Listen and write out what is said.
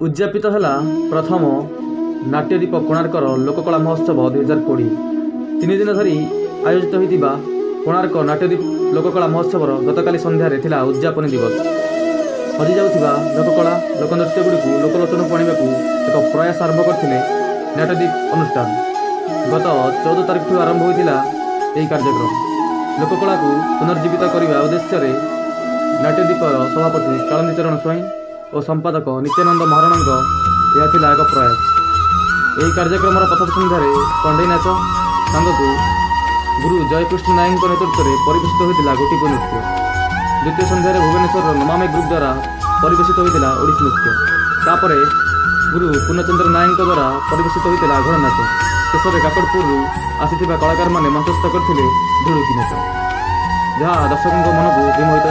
ଉଦଯାପିତ ହେଲା ପ୍ରଥମ ନାଟ୍ୟଦୀପ କୋଣାର୍କର ଲୋକକଳା ମହୋତ୍ସବ 2020। 3 ଦିନ ଧରି ଆୟୋଜିତ ହୋଇଥିବା କୋଣାର୍କ ନାଟ୍ୟଦୀପ ଲୋକକଳା ମହୋତ୍ସବର ଗତକାଲି ସନ୍ଧ୍ୟାରେ ଥିଲା ଉଦଯାପନୀ ଦିବସ। ହଜିଯାଉଥିବା ଲୋକକଳା, ଲୋକନୃତ୍ୟଗୁଡ଼ିକୁ ଲୋକଲୋଚନକୁ ଆଣିବାକୁ ଏକ ପ୍ରୟାସ ଆରମ୍ଭ କରିଥିଲେ ନାଟ୍ୟଦୀପ ଅନୁଷ୍ଠାନ। ଗତ 14 ତାରିଖଠୁ ଆରମ୍ଭ ହୋଇଥିଲା ଏହି କାର୍ଯ୍ୟକ୍ରମ। ଲୋକକଳାକୁ ପୁନର୍ଜୀବିତ କରିବା ଉଦ୍ଦେଶ୍ୟରେ ନାଟ୍ୟଦୀପର ସଭାପତି କାଳନ୍ଦୀ ଚରଣ ସ୍ୱାଇଁ ଓ ସମ୍ପାଦକ ନିତ୍ୟାନନ୍ଦ ମହାରଣାଙ୍କ ଏହା ଥିଲା ଏକ ପ୍ରୟାସ। ଏହି କାର୍ଯ୍ୟକ୍ରମର ପ୍ରଥମ ସନ୍ଧ୍ୟାରେ କଣ୍ଢେଇ ନାଚ ସାଙ୍ଗକୁ ଗୁରୁ ଜୟକୃଷ୍ଣ ନାୟକଙ୍କ ନେତୃତ୍ୱରେ ପରିବେଷିତ ହୋଇଥିଲା ଗୋଟିପୁଅ ନୃତ୍ୟ। ଦ୍ୱିତୀୟ ସନ୍ଧ୍ୟାରେ ଭୁବନେଶ୍ୱରର ନମାମି ଗ୍ରୁପ୍ ଦ୍ୱାରା ପରିବେଷିତ ହୋଇଥିଲା ଓଡ଼ିଶୀ ନୃତ୍ୟ। ତାପରେ ଗୁରୁ ପୂର୍ଣ୍ଣଚନ୍ଦ୍ର ନାୟକଙ୍କ ଦ୍ୱାରା ପରିବେଷିତ ହୋଇଥିଲା ଘୋଡ଼ା ନାଚ। ଶେଷରେ କାକଟପୁରରୁ ଆସିଥିବା କଳାକାରମାନେ ମଞ୍ଚସ୍ଥ କରିଥିଲେ ଧୁଡ଼ୁକି ନାଚ, ଯାହା ଦର୍ଶକଙ୍କ ମନକୁ ବିମୋହିତ